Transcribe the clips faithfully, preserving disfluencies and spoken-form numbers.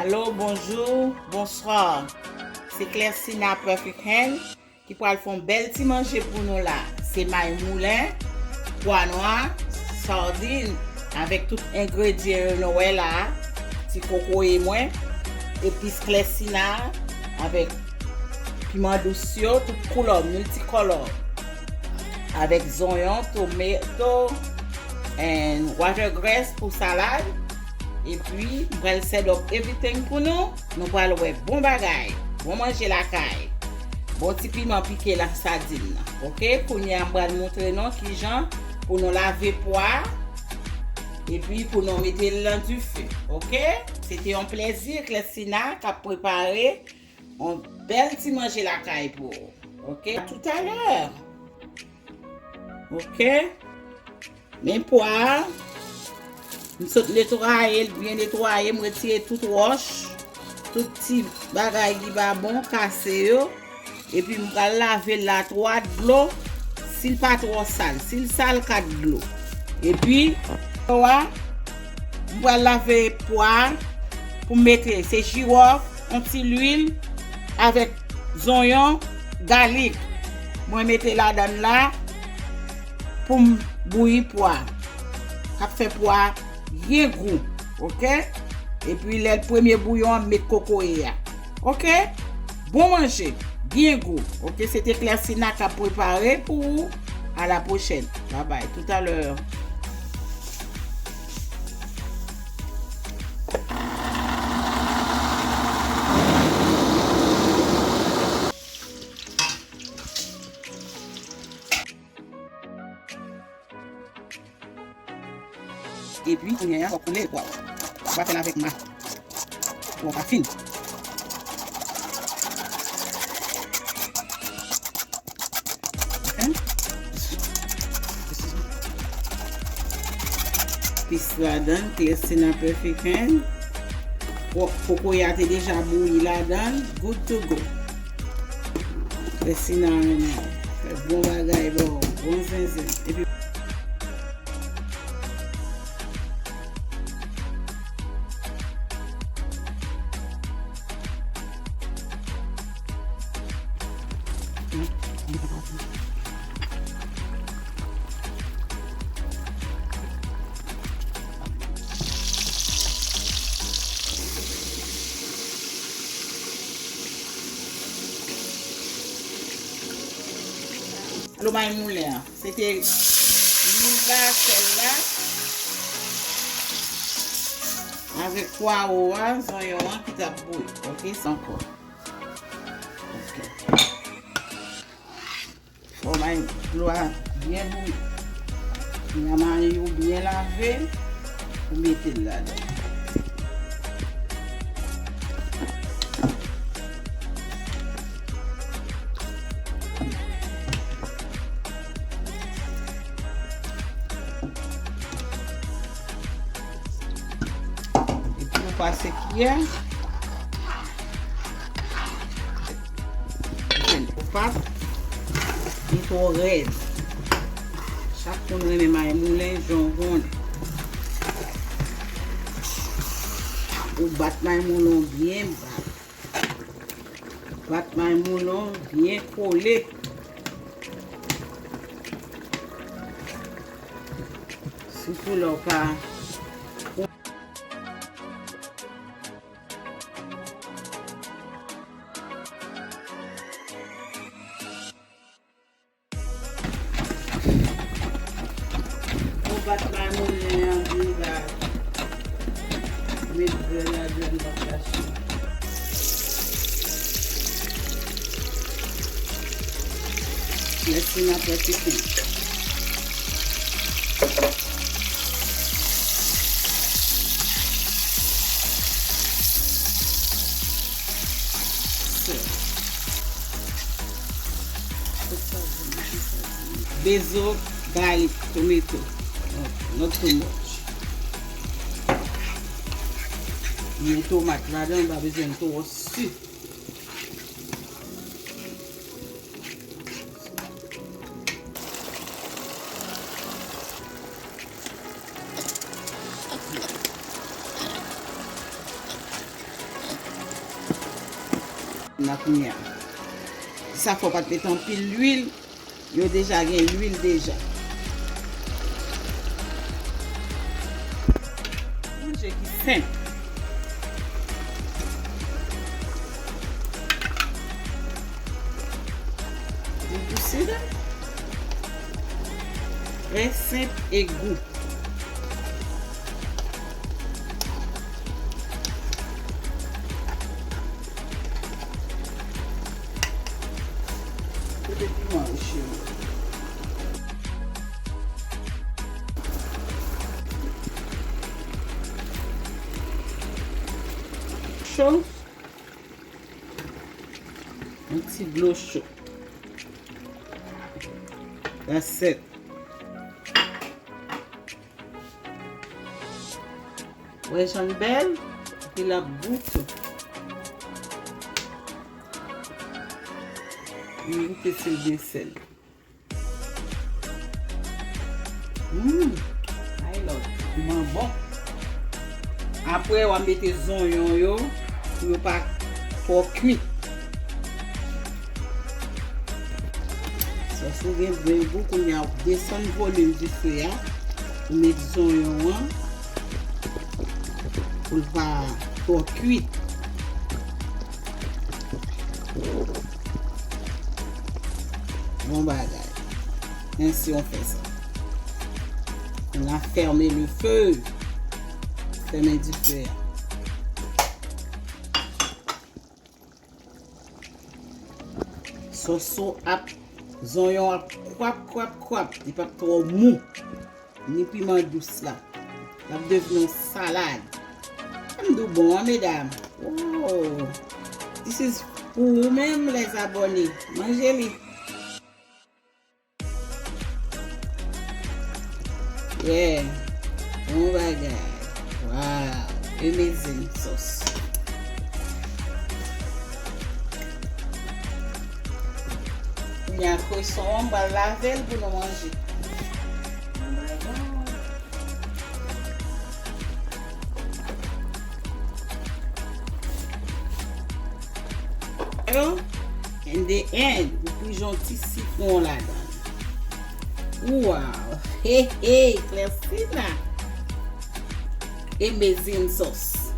Hello, bonjou, bonswa. Se Clestina Perfect Hand ki pral fè yon bèl ti manje pou nou la. Se may moulen, pwa nwa, sardin, avèk tout engredyan yo nou wè la, ti kokoye mwen, epis Clestina, avèk piman dous yo, tout koulè, miltikolò, avèk zonyon, tomato, and watercress pou salad. Epi, m pral set up everything pou nou. Nou pral wè bon bagay, bon manje lakay, bon ti piman pike la sadin nan. Oke, kounye a m pral montre nou kijan pou nou lave pwa, epi pou nou mete l nan dife. Oke, se te yon plèzi, Clestina k ap prepare yon bèl ti manje lakay pou ou. Oke, toutalè. Oke. Men pwa a, m sot netwaye l, byen netwaye, m retire tout wòch, tout ti bagay ki pa bon, kase yo. Epi m pral lave l la twa dlo, si l pa twò sal. Si l sal, kat dlo. Epi, pwa a, m pral lave pwa a pou m mete, se jiwòf, yon ti lwil, avèk zonyon, galik. Mwen mete ladann la pou m bouyi pwa. K ap fè pwa byen gou, oke? Epi lè l premye bouyon an, m met kokoye a. Oke? Bon manje, byen gou. Oke, se te Clestina k ap prepare pou ou. A la pwochèn. Babay, toutalè. Epi, kounye a, w ap koule pwa w. Ou pa fè l avèk ma. Pwa w pa fin. Pis ladann, Clestina Perfect Hand. Kokoye a te deja bouyi ladann, good to go. Clestina renmen fè bon bagay, bon, bon zenzen. Epi Lo may moulen an. Se te lwil la, sèl la, avèk pwawo a, zonyon an ki t ap bouyi. Oke, san kò. Oke. Fò may dlo a byen bouyi. Kounye a may ou byen lave, ou mete l ladan. Epi ou pase kiyè. Ou pa t li twò rèd. Chak moun renmen may moulen, jan w konnen. Ou bat may moulen w byen bat. Bat may moulen w byen kole. Sitou lè w pa Ou bat may moulen an byen baz. Met bè ladan l, l ap lache. Lè fin apre chicken. Basil, garlic, tomato. Not too much. Men tomat ladan, pa bezwen twò si. la kounye a. Sa fè w pa t mete anpil lwil, yo deja gen lwil deja. Manje ki senp. Did you see that? Trè senp e gou. Kote piman yo, cheri? Cho. Yon ti dlo cho. That's it. Wè jan l bèl, epi l ap gou tou. M goute si l gen sèl. Hum, I love. Piman bon. Apre, w a mete zonyon yo pou yo pa twò kwit. Sòs ou gen byen gou, kounye a w desann volim dife a. Ou met zonyon an pou l pa twò kwit. Bon bagay. Ensi on fè sa. On a fermé le feu. Fèmen dife a. Sòs ou ap, zonyon ap kwap, kwap, kwap. Li p ap twò mou. Ni piman dous la. L ap devni yon salad. Sa m di w bon an, medam. Oh, this is pou ou menm, les abonnés. Manje li. Yeah. Bon bagay. Wow. Amazing sauce. Kounye a, kweson an, m pral lave l pou nou manje. Yo, in the end, ou pije yon ti sitwon ladan. Wow! Hey, hey, Clestina! Amazing sauce.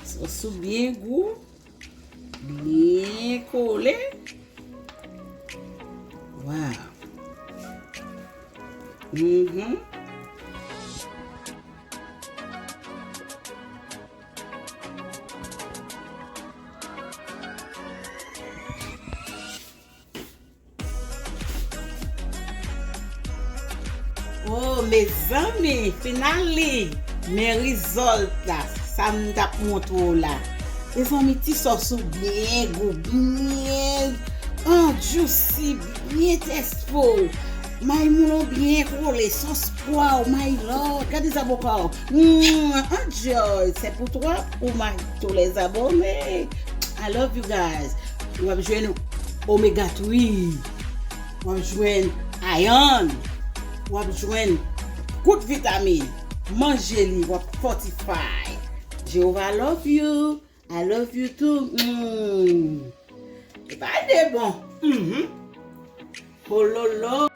Sòs ou byen gou, byen kole. Wow! Mhm. Oh, mezanmi, finally, men result la, sa m t ap montre w la. Mezanmi, ti sòs ou byen gou, byen, ah, juicy, byen tasteful. May moun ou byen kole, sòs pwa w, my lord, gade zaboka w. Mm, enjoy, c'est pour toi, pour my, tous les abonnés. I love you guys. W ap jwenn omega three. W ap jwenn iron. W ap jwenn tout vitamin. Manje li, w ap fortify. Jehovah love you. I love you too. Mm. E pa de bon. Mhm. Hololo.